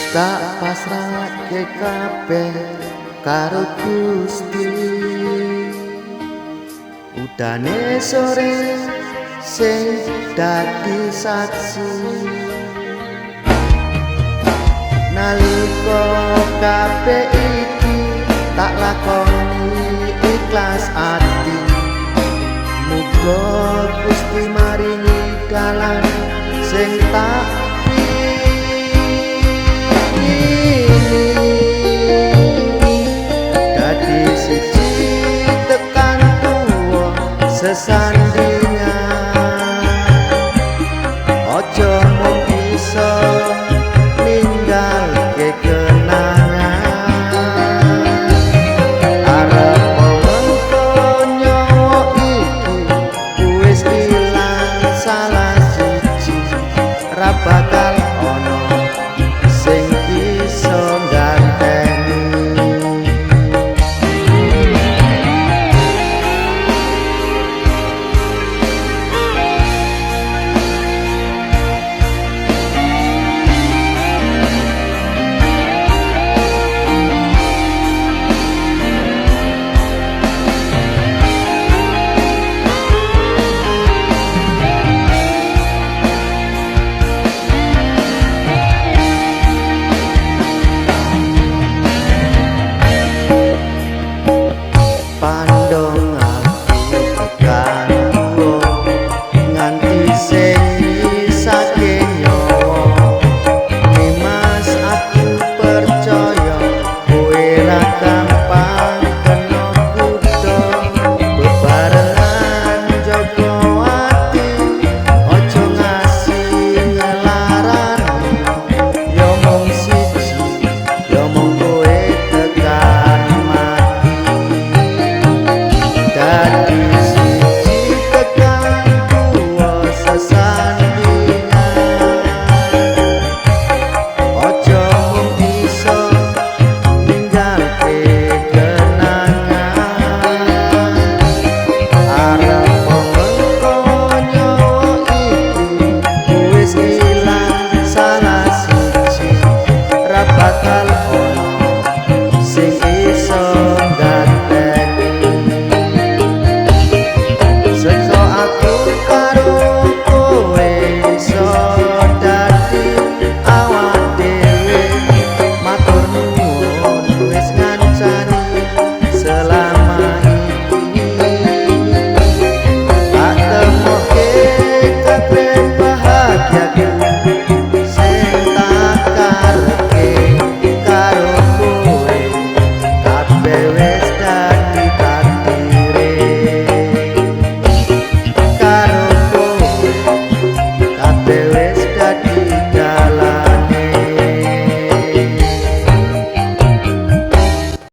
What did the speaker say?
Tak pasrahke kabeh karo Gusti. Udane sore sing dadi saksi, nalika kabeh iki tak lakoni ikhlas ati. Muga Gusti maringi dalan sing tak pingini. Dadi siji tekan tuwa sesandingan, aja mung iso ninggalke kenangan. Arep mengko nyawa iki wis ilang salah siji, ra bakal